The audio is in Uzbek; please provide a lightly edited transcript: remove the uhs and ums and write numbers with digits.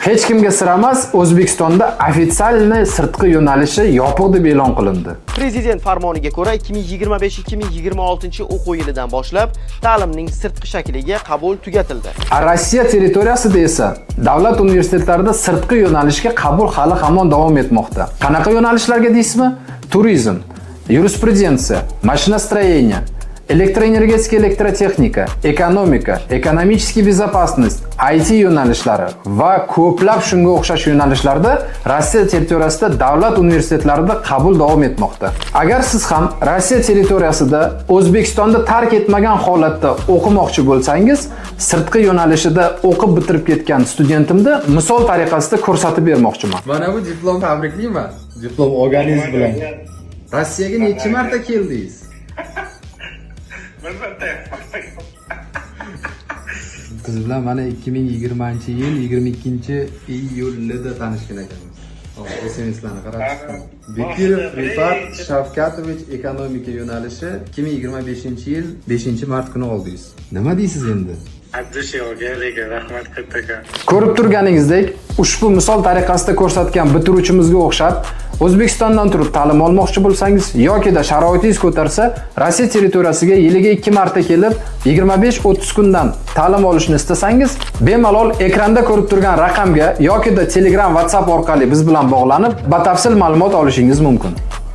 Hech kimga sir emas, O'zbekistonda официальный sirtqi yo'nalishi yopiq deb e'lon qilindi. Prezident farmoniga ko'ra, 2025-2026 o'quv yilidan boshlab ta'limning sirtqi shakliga qabul tugatildi. A Rossiya territoriyasida esa davlat universitetlarida sirtqi yo'nalishga qabul hali hamon davom etmoqda. Qanaqa yo'nalishlarga deysizmi? Turizm, yurisprudensiya, машиностроение, электроэнергетика, elektrotexnika, ekonomika, экономический безопасность, IT yo'nalishlari va ko'plab shunga o'xshash yo'nalishlarda Rossiya territoriyasida davlat universitetlarida qabul davom etmoqda. Agar siz ham Rossiya territoriyasida O'zbekistonda tark etmagan holatda o'qimoqchi bo'lsangiz, sirtqi yo'nalishida o'qib bitirib ketgan studentimni misol tariqasida ko'rsatib bermoqchiman. Mana bu diplom, tabriklayman. Diplom olganingiz bilan. Rossiyaga necha marta keldingiz? Bir marta. Siz bilan mana 2020-yil 22-iyulida tanishgan ekanmiz. Hop, SMSlarni qarab chiqdim. Bekirov Rifat Shavkatovich, ekonomika yo'nalishi, 2025-yil 5-mart kuni oldingiz. Nima deysiz endi? От души olgan, lekin rahmat kattakon. Ko'rib turganingizdek, ushbu misol tariqasida ko'rsatgan bitiruvchimizga o'xshab, O'zbekistondan turib ta'lim olmoqchi bo'lsangiz yokida sharoitingiz ko'tarsa, Rossiya territoriyasiga yiliga 2 marta kelib, 25-30 kundan ta'lim olishni istasangiz, bemalol ekranda ko'rib turgan raqamga yokida Telegram, WhatsApp orqali biz bilan bog'lanib, batafsil ma'lumot olishingiz mumkin.